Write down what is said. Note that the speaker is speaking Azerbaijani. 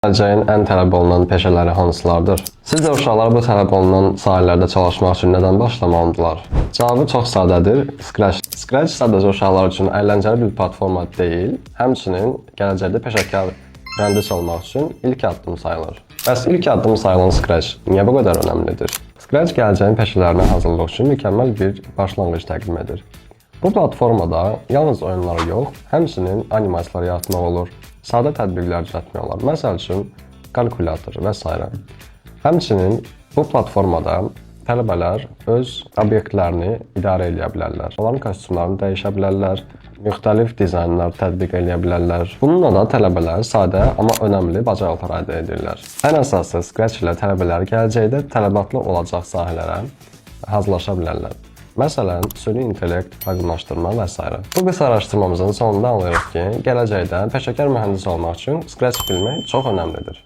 Gələcəyin ən tələb olunan peşələri hansılardır? Sizcə uşaqlar bu tələb olunan sahələrdə çalışmaq üçün nədən başlamalıdırlar? Cavabı çox sadədir. Scratch. Scratch sadəcə uşaqlar üçün əyləncəli bir platforma deyil, həmçinin gələcəkdə peşəkar mühəndis olmaq üçün ilk addım sayılır. Bəs ilk addım sayılan Scratch niyə bu qədər önəmlidir? Scratch gələcəyin peşələrinə hazırlıq üçün mükəmməl bir başlanğıc təqdim edir. Bu platformada yalnız oyunları yox, həmçinin animasiyalar yaratmaq olur, sadə tətbiqlər düzəltmək olar. Məsəl üçün kalkulyator və s. Həmçinin bu platformada tələbələr öz obyektlərini idarə eləyə bilərlər. Onların kostyumlarını dəyişə bilərlər, müxtəlif dizaynlar tətbiq eləyə bilərlər. Bununla da tələbələr sadə, amma önəmli bacarıqlar əldə edirlər. Ən əsası, Scratch ilə tələbələr gələcəkdə tələbatlı olacaq sahələrə hazırlaşa bilərlər. Məsələn, süni intellekt, proqramlaşdırma və s. Bu qısa araşdırmamızın sonunda anlayırıq ki, gələcəkdə peşəkar mühəndis olmaq üçün Scratch bilmək çox önəmlidir.